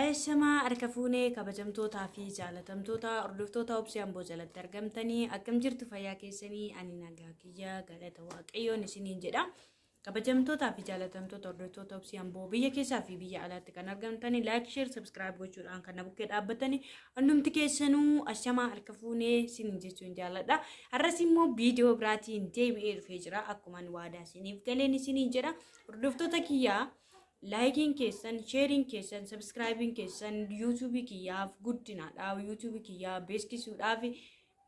Ashamaa harka fuunee kabajamtootaa fi jaalatamtoota hordoftoota Obsee Amboo jalatti argamtanii akkam jirtu fayyaa keessanii ani nagaa kiyya galata waaqayyoon isiniin jedha. Kabajamtootaa fi jaalatamtoota hordoftoota Obsee Amboo biyya keessaa fi biyya alaatti kan argamtanii like, share, subscribe gochuudhaan kan na bukkee dhaabbatanii hundumti keessanuu ashamaa harka fuunee isiniin jechuun jaaladha. Har'as immoo viidiyoo biraatiin deebi'ee dhufee jira. Akkuma waadaa isiniif galeen isiniin jedha. Hordoftoota kiyyaa laayikiin keessan, sheeriin keessan, sabskraayibiin keessan yuutuubii kiyyaaf guddinaadhaaf, yuutuubii kiyyaa beeksisuudhaaf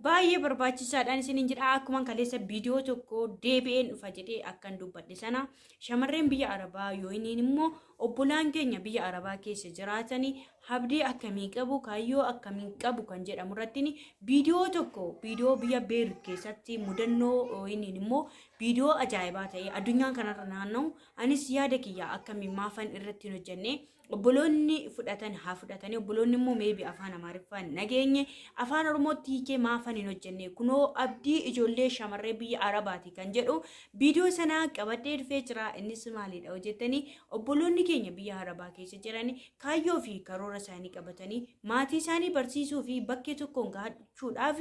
baay'ee barbaachisaadhaan isiniin jedha. Akkuma kaleessa viidiyoo tokko deebi'een dhufa jedhee akkan dubbadhe sana shamarreen biyya Arabaa yoo inni immoo obbolaan keenya biyya Arabaa keessa jiraatanii abdii akkamii qabu, kaayyoo akkamii qabu kan jedhamu irratti viidiyoo tokko viidiyoo biyya Beerut keessatti mudannoo yoo inni immoo viidiyoo ajaa'ibaa ta'e addunyaan kanarra naanna'u anis yaada kiyya akkamiin maafan irratti hin hojjenne obboloonni fudhatan haa fudhatanii obboloonni immoo meebi afaan amaariffaan nageenye afaan oromootti hiikee maafan hin hojjenne kunoo abdii ijoollee shamarree biyya arabaati kan jedhu viidiyoo sana qabadhee dhufee jira. Innis maalidha hojjettanii obboloonni keenya biyya arabaa keessa jiran kaayyoo fi karoora isaanii qabatanii maatii isaanii barsiisuu fi bakkee tokkoon gahachuudhaaf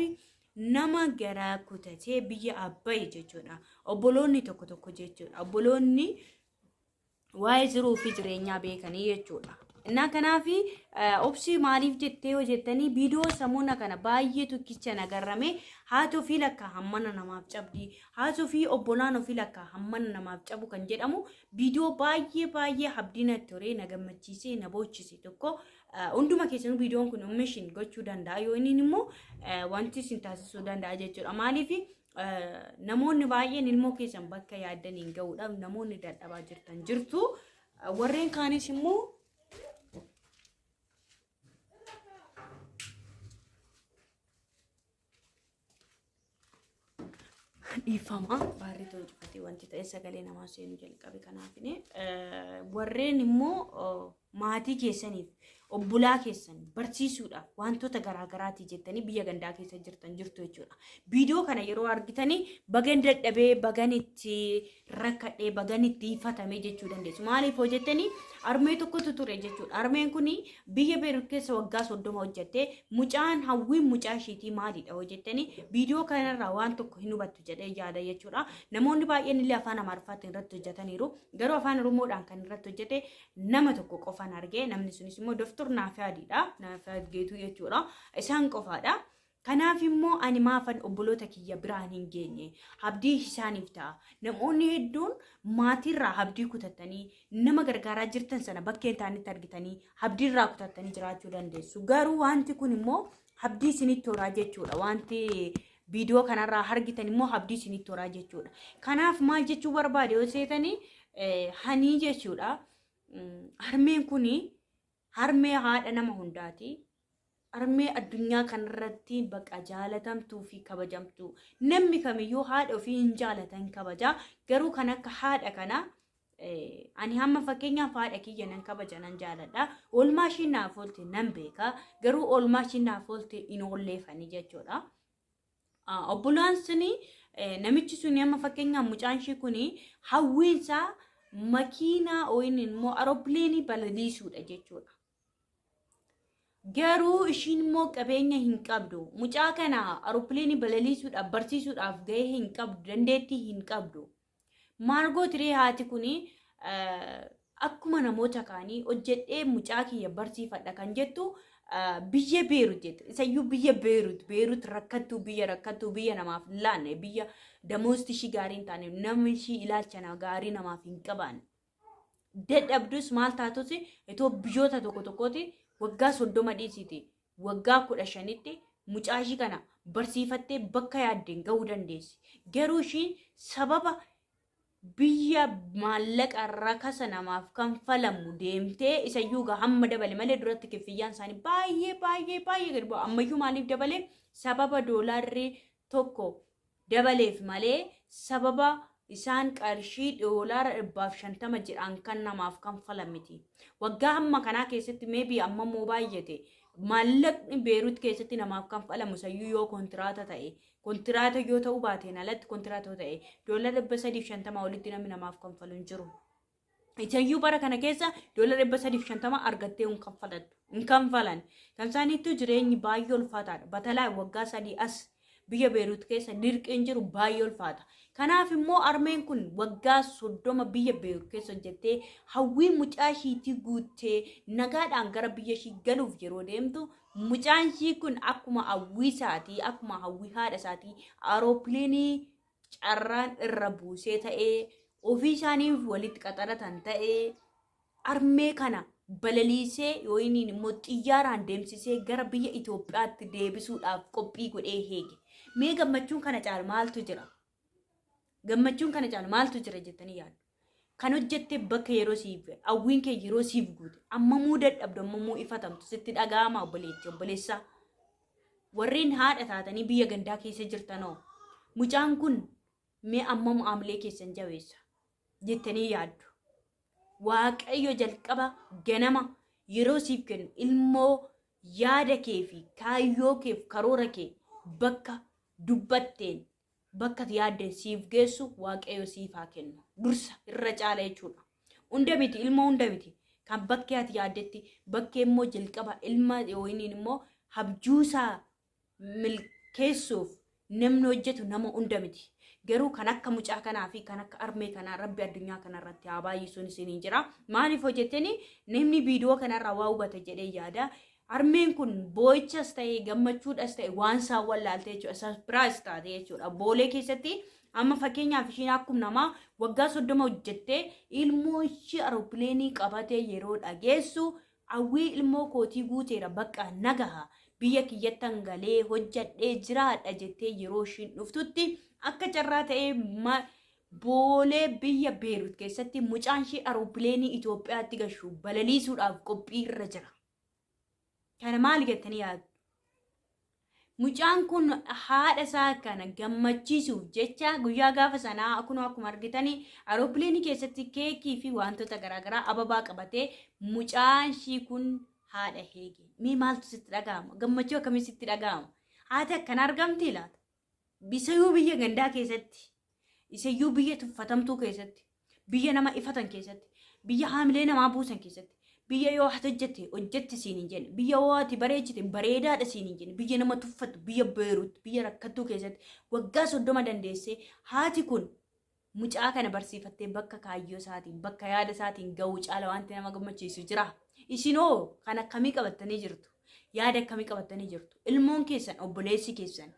nama garaa kutatee biyya abbaye jechuudha. Obboloonni tokko tokko jechuudha. Obboloonni waa'ee jiruu fi jireenyaa beekanii jechuudha. Innaa kanaaf obsii maaliif jettee hojjettanii viidiyoo samuuna kana baay'ee tokkicha nagarrame haati ofii lakkaa hammana namaaf cabdi haati ofii obbolaan ofii lakkaa hammana namaaf cabu kan jedhamu viidiyoo baay'ee baay'ee abdii natti horee na gammachiisee na boochise tokko hunduma keessanuu viidiyoon kun omishin gochuu danda'a yoo inni immoo wanti isin taasisuu danda'a jechuudha. Maaliif namoonni baay'een ilmoo keessan bakka yaaddaniin gahuudhaaf namoonni dadhabaa jirtan jirtu. Warreen kaanis immoo dhiifama baarri too cufatee wanti ta'e sagalee namaa seenuu jalqabe kanaafini warreen immoo maatii keessaniif obbolaa keessan barsiisuudhaaf wantoota garaagaraatii jettanii biyya gandaa keessa jirtan jirtu jechuudha. Viidiyoo kana yeroo argitanii bagan dadhabee bagan itti rakkadhee bagan itti ifatame jechuu dandeessu. Maaliif hojjettanii harmee tokkotu ture jechuudha. Harmeen kun biyya Beerut keessa waggaa 30 hojjette mucaan hawwiin mucaa ishiitii maalidha hojjettanii viidiyoo kanarraa waan tokko hin hubattu jedhee yaada jechuudha. Namoonni baay'een illee afaan Amaariffaatiin irratti hojjetaniiru. Garuu afaan Oromoodhaan kan irratti hojjete nama tokko qofan argee namni sunis immoo Doftor Naafiyaadidha. Naafiyaad Geetuu jechuudha. Isaan qofaadha. Kanaaf immoo ani maafan obboloota kiyya biraan hin geenye abdii isaaniif ta'a. Namoonni hedduun maatiirraa abdii kutattanii nama gargaaraa jirtan sana bakkee hin taanetti argitanii abdiirraa kutattanii jiraachuu dandeessu. Garuu wanti kun immoo abdii isinitti horaa jechuudha. Wanti viidiyoo kanarraa argitan immoo abdii isinitti horaa jechuudha. Kanaaf maal jechuu barbaade yoo seetanii hanii jechuudha. Harmeen kun harmee haadha nama hundaati. Harmee addunyaa kanarratti baqa jaalatamtuu fi kabajamtuu. Namni kamiyyuu haadha ofii hin jaalatan kabaja. Garuu kan akka haadha kana ani hamma fakkeenyaaf haadha kiyya nan kabaja nan jaaladha. Oolmaa ishiin naaf oolte nan beeka. Garuu oolmaa ishiin naaf oolte hin oolleefani jechuudha. Obbolaan suni namichi suni amma fakkeenyaaf mucaan ishee kuni hawwiinsaa makiinaa yookiin immoo aeroopileenii balaliisuudha jechuudha. Garuu ishiin immoo qabeenya hin qabdu. Mucaa kana aeroopileenii balaliisuudhaaf barsiisuudhaaf gahee hin qabdu, dandeettii hin qabdu. Maal gootiree haati kuni akkuma namoota kaanii hojjedhee mucaa kiyya barsiifadha kan jettu biyya Beerut jette. Isayyuu biyya Beerut, Beerut rakkattuu biyya rakkattuu biyya namaaf hin laanne biyya damoosti ishii gaarii hin taane namni ishii ilaalcha gaarii namaaf hin qabaanne. Dadhabdus maal taatus itoo biyyoota tokko tokkooti waggaa 30 dhiisiiti waggaa 15tti mucaa ishii kana barsiifattee bakka yaaddeen gahuu dandeessi. Garuu ishiin sababa biyya maallaqa rakasa namaaf kanfalamu deemtee isayyuu gaa hamma dabale malee duratti kiffiyyaan isaanii baay'ee baay'ee baay'ee gadi bu'a. Ammayyuu maaliif dabale sababa doolaarri tokko dabaleef malee sababa isaan qarshii doolaara 150 jedhan kan namaaf kanfalan miti. Waggaa hamma kanaa keessatti maybe amma immoo baay'ate maallaqni Beerut keessatti namaaf kanfalamu sayyuu yoo kontiraata ta'e kontiraata yoo ta'uu baateen alatti kontiraata yoo ta'e doolara 350 olitti namni namaaf kanfalu hin jiru. Isayyuu bara kana keessa doolara 350 argattee hin kanfalattu. Hin kanfalan. Kan isaaniittuu jireenyi baay'ee ulfaataadha. Batalaa waggaa 3 as biyya Beeruut keessa dirqiin jiru baay'ee ulfaata. Kanaaf immoo armeen kun waggaa 30 biyya Beeruut keessa hojjettee hawwii mucaa ishiitii guuttee nagaadhaan gara biyya ishii galuuf yeroo deemtu mucaan ishii kun akkuma hawwii isaatii akkuma hawwii haadha isaatii aarooppileenii carraan irra buusee ta'ee ofii isaaniif walitti qaxaratan ta'ee armee kana balaliisee yookiin immoo xiyyaaraan deemsisee gara biyya Itoophiyaatti deebisuudhaaf qophii godhee heege. Mee gammachuun kana caalu maaltu jira? Gammachuun kana caalu maaltu jira jettanii yaaddu? Kan hojjette bakka yeroo siif hawwiin kee yeroo siif guute ammamuu dadhabdu ammamuu ifatamtu sitti dhaga'ama obboleetti obboleessaa. Warreen haadha taatanii biyya gandaa keessa jirtanoo mucaan kun mee ammam aamlee keessan jabeessa jettanii yaaddu. Waaqayyo jalqaba ganama yeroo siif kennu ilmoo yaada kee fi kaayyoo keef karoora kee bakka dubbatteen bakka yaadden siif geessu Waaqayyo siif haa kennu. Dursa irra caala jechuudha. Hunda miti ilmoo hunda miti. Kan bakkee ati yaaddetti bakkee immoo jalqaba ilma yookiin immoo habjuusaa milkeessuuf namni hojjetu nama hunda miti. Garuu kan akka mucaa kanaa fi kan akka armee kanaa rabbi addunyaa kanarratti haa baay'isuun isiniin jira. Maaliif hojjettanii namni viidiyoo kanarraa waa hubata jedhee yaada. Harmeen kun boo'ichas ta'e gammachuudhas ta'e waan isaan wallaalte jechuudha. Sarpiraayis taate jechuudha. Boolee keessatti amma fakkeenyaaf ishiin akkuma namaa waggaa 30 hojjettee ilmoo ishii aeroopileenii qabatee yeroo dhageessu hawwii ilmoo kootii guuteera bakka nagaha biyya kiyyattan galee hojjedhee jiraadha jettee yeroo ishiin dhuftutti akka carraa ta'ee Boolee biyya Beerut keessatti mucaan ishee aeroopileenii Itoophiyaatti gashu balaliisuudhaaf qophii irra jira. Kana maali jettanii yaaddu? Mucaan kun haadha isaa kana gammachiisuuf jecha guyyaa gaafa sanaa kunoo akkuma argitanii aeroopileenii keessatti keekii fi wantoota garaagaraa ababaa qabatee mucaan ishii kun haadha heege. Mee maaltu sitti dhaga'ama? Gammachuu akkamii sitti dhaga'ama? Haati akkana argamtii laata? Isayyuu biyya gandaa keessatti, isayyuu biyya tuffatamtuu keessatti, biyya nama ifatan keessatti, biyya haamilee namaa buusan keessatti, biyya yoo ati hojjette hojjetti siin hin jenne, biyya yoo ati bareechite bareedaadha siin hin jenne, biyya nama tuffattu, biyya Beerut, biyya rakkattuu keessatti waggaa 30 dandeessee haati kun mucaa kana barsiifattee bakka kaayyoo isaatiin, bakka yaada isaatiin ga'uu caala wanti nama gammachiisu jira. Isinoo kan akkamii qabattanii jirtu? Yaada akkamii qabattanii jirtu? Ilmoon keessan, obboleessi keessan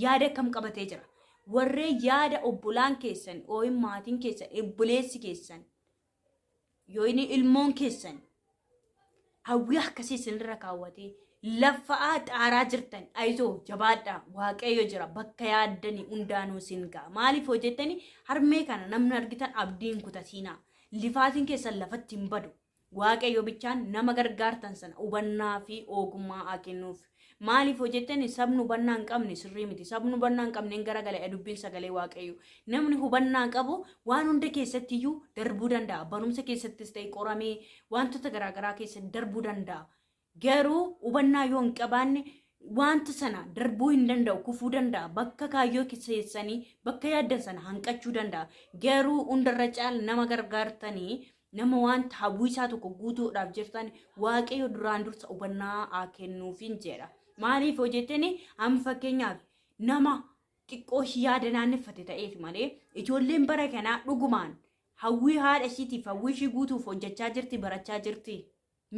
yaada akkam qabatee jira? Warreen yaada obbolaan keessan, yookiin maatiin keessan, obboleessi keessan, yookiin ilmoon keessan hawwii akkasii isinirra kaawwatee lafa'aa xaaraa jirtan ayizoo jabaadhaa waaqayyo jira bakka yaaddanii hundaanuu isin ga'a. Maaliif hojjettanii harmee kana namni argitan abdiin kutatiinaa. Lifaatiin keessan lafatti hin badu. Waaqayyo bichaan nama gargaartan sana hubannaa fi ogummaa haa kennuuf. Maaliif hojjettanii sabni hubannaa hin qabne sirrii miti. Sabni hubannaa hin qabne hin garagala dubbiin sagalee waaqayyo. Namni hubannaa qabu waan hunda keessatti iyyuu darbuu danda'a. Barumsa keessattis ta'e qoramee wantoota garaagaraa keessatti darbuu danda'a. Garuu hubannaa yoo hin qabaanne wanta sana darbuu hin danda'u, kufuu danda'a. Bakka kaayyoo keessanii, bakka yaaddan sana hanqachuu danda'a. Garuu hundarra caala nama gargaartanii nama wanta hawwii isaa tokko guutuudhaaf jirtan waaqayyo duraan dursa hubannaa haa kennuufin jedha. Maaliif hojjettanii amma fakkeenyaaf nama xiqqoo ishii yaada naanneffate ta'eef malee ijoolleen bara kanaa dhugumaan hawwii haadha ishiitiif hawwii ishii guutuuf hojjechaa jirti barachaa jirti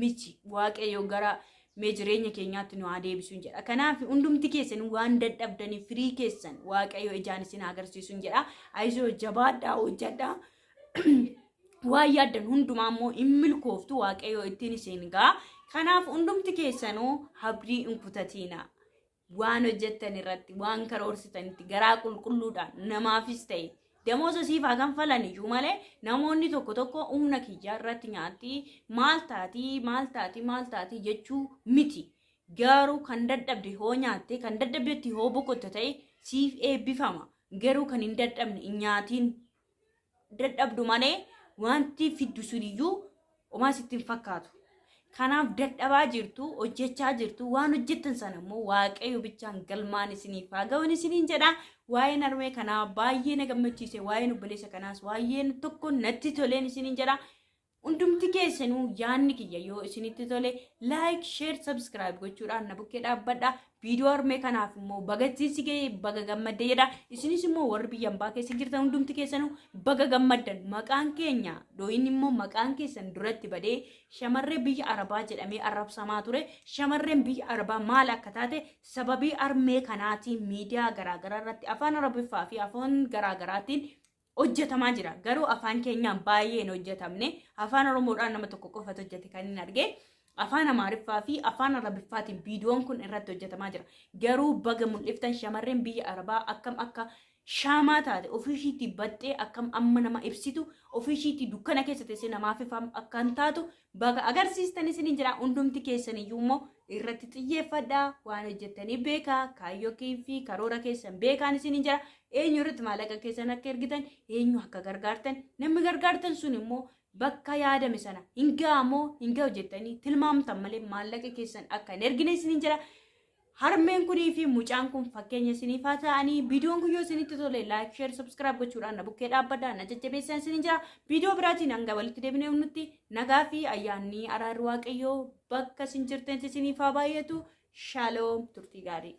miti waaqayyo gara mee jireenya keenyaatti nu haa deebisuun jedha. Kanaaf hundumti keessan waan dadhabdaniif firii keessan waaqayyo ijaan isin haa agarsiisuun jedha. Ayizoo jabaadhaa hojjedhaa. Waan yaaddan hundumaa immoo hin milkooftu waaqayyo ittiin isin ga'a. Kanaaf hundumti keessanuu abdii hin kutatiina. Waan hojjettan irratti waan karoorsitanitti garaa qulqulluudhaan namaafis ta'e damooza siif haa kanfalan iyyuu malee namoonni tokko tokko humna kiyyaa irratti nyaatti maal taatii maal taatii maal taatii jechuu miti. Garuu kan dadhabde hoo nyaatte kan dadhabdetti hoo boqotte ta'e siif eebbifama. Garuu kan hin dadhabne hin nyaatiin dadhabdu malee wanti fiddu suniyyuu homaa sitti hin fakkaatu. Kanaaf dadhabaa jirtu, hojjechaa jirtu, waan hojjettan sana immoo waaqayyo bichaan galmaan isiniif haa ga'uun isiniin jedha. Waa'een harmee kanaa baay'ee na gammachiise. Waa'een obboleessa kanaas waa'een tokko natti toleen isiniin jedha. Hundumti keessanuu yaanni kiyya yoo isinitti tole like, share, subscribe gochuudhaan na bukkee dhaabbadha. Viidiyoo harmee kanaaf immoo baga si ga'e, baga gammadde jedha. Isinis immoo warri biyya ambaa keessa jirtan hundumti keessanuu baga gammaddan. Maqaan keenya dooyin immoo maqaan keessan duratti badee shamarree biyya Arabaa jedhamee arrabsamaa ture. Shamarreen biyya Arabaa maal akka taate sababii harmee kanaatiin miidiyaa garaagaraa irratti afaan Arabiffaa fi afaan garaagaraatiin hojjetamaa jira. Garuu afaan keenyaan baay'ee hin hojjetamne. Afaan Oromoodhaan nama tokko qofatu hojjete kan hin arge. Afaan Amaariffaa fi afaan Arabiffaatiin viidiyoon kun irratti hojjetamaa jira. Garuu baga mul'iftan. Shamarreen biyya Arabaa akkam akka shaamaa taate, ofiishiitii baxxee akkam amma nama ibsitu, ofiishiitii dukkana keessa teessee namaaf ifa akkan taatu baga agarsiistan isiniin jira. Hundumti keessaniyyuu immoo irratti xiyyeeffadhaa, waan hojjettanii beekaa, kaayyoo fi karoora keessan beekaan isiniin jira. Eenyu irratti maallaqa keessan akka ergitan, eenyu akka gargaartan, namni gargaartan sun immoo bakka yaadame sana hin ga'amoo hin ga'u jettanii tilmaamtan malee maallaqa keessan akka hin ergine isiniin jira. Harmeen kunii fi mucaan kun fakkeenya isiniif haa ta'anii. Viidiyoon kun yoo isinitti tole like, share, subscribe gochuudhaan na bukkee dhaabbadhaa, na jajjabeessaa isiniin jira. Viidiyoo biraatiin hanga walitti deebinee nutti nagaa fi ayyaanni araarri Waaqayyoo bakka isin jirtan isiniif haa baay'atu. Shaaloom, turtii gaarii.